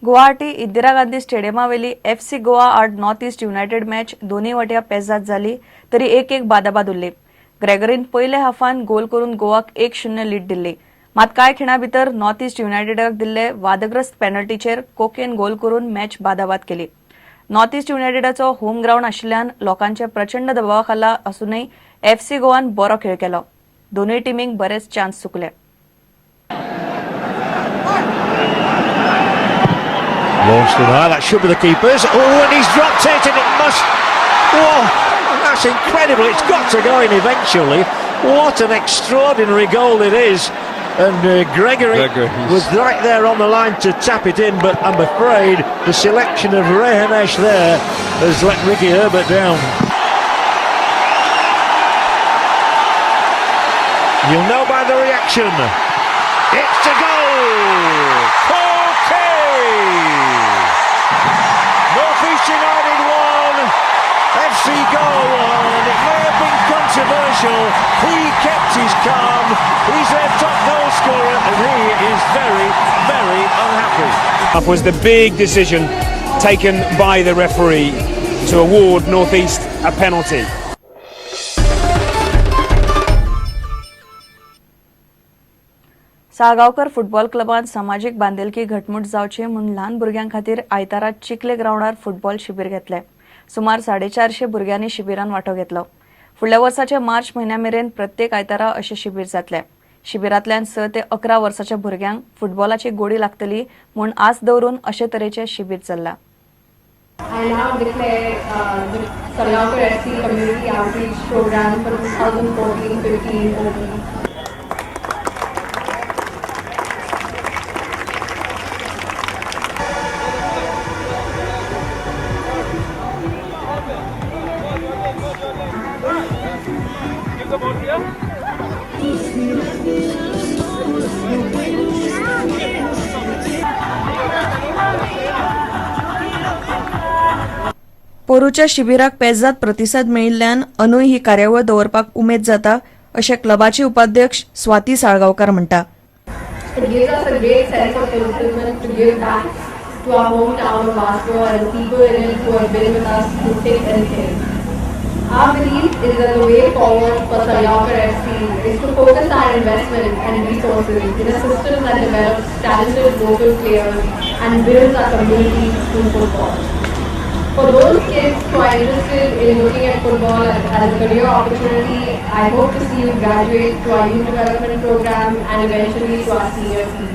Guwahati Indira Gandhi स्टेडियमावेली FC Goa आड north east United match दोन्ही वटया पेजाद जाली तरी 1-1 बादाबाद उरली. ग्रेगरीन पयल्या हाफान गोल करून गोवाक 1-0 लीड दिल्ली. मात कांय खिणा भितर नॉर्थ ईस्ट युनायटेडाक दिल्ले वादग्रस्त पेनल्टीचेर कोकेन गोल करून मॅच बादाबाद केली. नॉर्थ ईस्ट युनायटेडाचो होम ग्रावंड आशिल्ल्यान लोकांच्या प्रचंड दबावा खाला असूनय एफसी गोवान बरो खेळ केलो. दोनूय टिमींक बरेच चान्स चुकले. Launched in high, that should be the keepers. Oh, and he's dropped it, and it must. Oh, that's incredible. It's got to go in eventually. What an extraordinary goal it is. And Gregory was right there on the line to tap it in, but I'm afraid the selection of Rehenesh there has let Ricky Herbert down. You'll know by the reaction. It's a goal! Koke! North East United 1, FC Goa 1. It may have been controversial. He kept his calm. He's their top goal scorer, and he is very, very unhappy. Was the big decision taken by the referee to award North East a penalty. Salgaonkar football क्लबान समाजीक बांदिलकी घटमूट जावची म्हूण ल्हान भुरग्यां खातीर आयतारा चिखले ग्रावंडार football शिबीर घेतले. सुमार 450 भुरग्यांनी शिबिरान वांटो घेतलो. फुडल्या वर्साच्या मार्च म्हयन्या मेरेन प्रत्येक आयतारा अशें शिबीर जातलें. शिबिरांतल्यान 6 ते 11 वर्साच्या भुरग्यांक फुटबॉलाची गोडी लागतली म्हूण आस दवरून अशे तरेचें शिबीर चल्लां. I now declare the Salgaonkar FC Community Outreach Program for 2014-15 open. पोरूच्या शिबिराक पेजाद प्रतिसाद मेळिल्ल्यान अंदूय ही कार्यावळ दवरपाक उमेद जाता अशें क्लबाचे उपाध्यक्ष स्वाती साळगांवकार म्हणटा. It gives us a great sense of fulfillment to give back to our hometown of Vasco and the people in it who have been with us through thick and thin. Our belief is that the way forward for Salgaonkar FC is to focus our investment and resources in a system that develops talented local players and builds our community through football. For those kids who are interested in looking at football as a career opportunity, I hope to see you graduate to our youth development program and eventually to our senior team.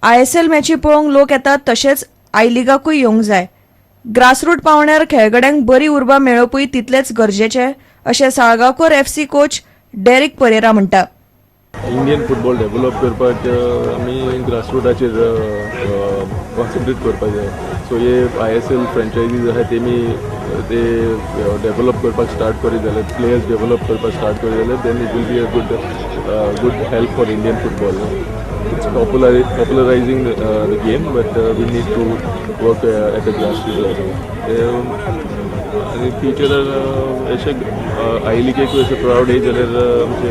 ISL मॅची पळोवंक लोक येतात तशेंच I लिगाकूय येवंक जाय. Grassroot पावंड्यार खेळगड्यांक बरी उर्बा मेळोवपूय तितलेंच गरजेचें अशें साळगांवकर एफसी कोच डेरिक परेरा म्हणटा. इंडियन फुटबॉल डेव्हलप करपाक आमी ग्रासरुटाचेर कॉन्सन्ट्रेट करपाक जाय. सो हे आयएसएल फ्रेंचायजीज आहाय, तेमी ते डेव्हलप करपाक स्टार्ट करीत जाल्यार, प्लेयर्स डेव्हलप करपाक स्टार्ट करीत जाल्यार, then it will be a good help for Indian football. It's popularizing the game, but we need to work at the grass root level. आनी फ्युचरार अशें I लिगेकूय अशें प्रावड येयत जाल्यार आमचे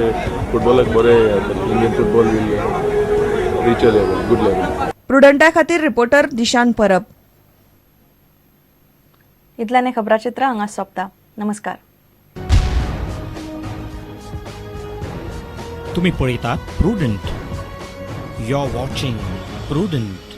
फुटबॉलाक बरें जातलें. Indian football will reach a level, good level. प्रुडंटा खातीर reporter दिशान परब. इतल्यान खबराचित्र हांगा सोंपता. नमस्कार. तुम्ही पळयतात prudent. You are watching Prudent.